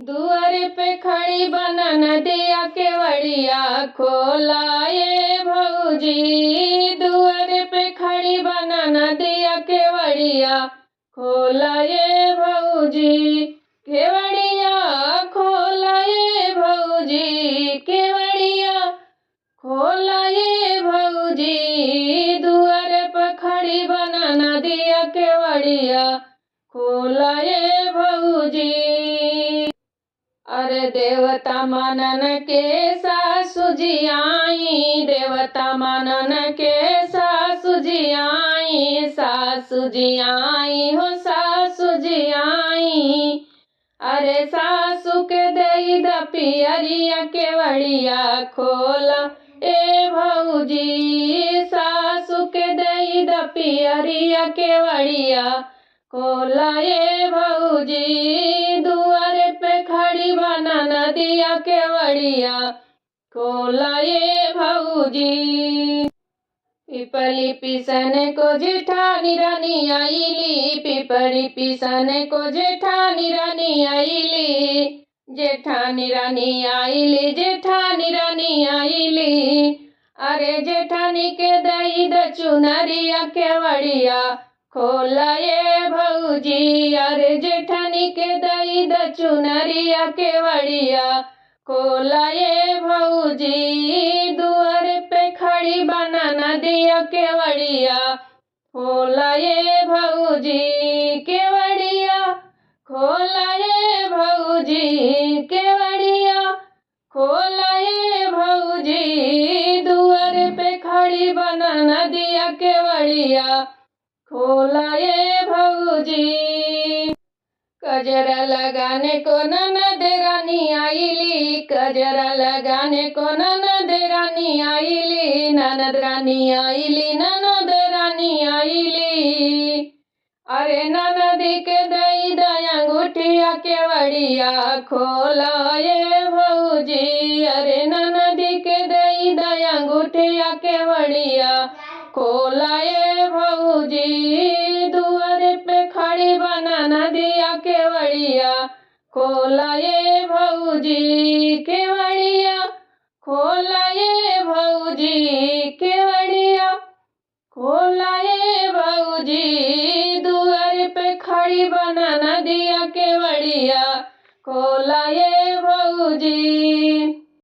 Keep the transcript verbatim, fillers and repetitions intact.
दुआरे पे खड़ी बा ननदिया, केवड़िया खोला ए भौजी। दुआरे पे खड़ी बा ननदिया, केवड़िया खोला ए भौजी। केवड़िया खोला ए भौजी, केवड़िया खोला ए भौजी। दुआरे पे खड़ी बा ननदिया, केवड़िया खोला ए भौजी। अरे देवता मानन के सासु जी आई, देवता मानन के सासु जी आई, सासु जी आई हो सासु जी आई। अरे सासु के देई द पियरिया, केवड़िया खोला ए भौजी। सासु के देई द पियरिया, केवड़िया खोला ए भौजी। दुआरे पे खड़ी बा ननदिया, केवड़िया खोला ए भौजी। पिपली पिसन को जेठानी रानी आइली, पिपली पिसन को जेठानी रानी आइली। जेठानी रानी आइली, जेठानी रानी आइली। अरे जेठानी के दई द चुनरिया, केवड़िया खोला ए भौजी। अरे जेठानी के दई द चुनरिया, केवड़िया खोला ए भौजी। दुआरे पे खड़ी बा ननदिया, केवड़िया खोला ए भौजी। केवड़िया खोला ए भौजी, केवड़िया खोला ए भौजी। दुआरे पे खड़ी बा ननदिया, केवड़िया खोला ए भौजी। कजरा लगाने को ननद रानी आइली, कजरा लगाने को ननद रानी आइली, ननद रानी आइली, ननद रानी आइली। अरे ननदी के दई द अंगूठिया, केवड़िया खोला ए भौजी। अरे ननदी के दई द अंगूठिया, केवड़िया खोला ए भौजी। दुआरे पे खड़ी बा ननदिया, केवड़िया खोला ए भौजी। के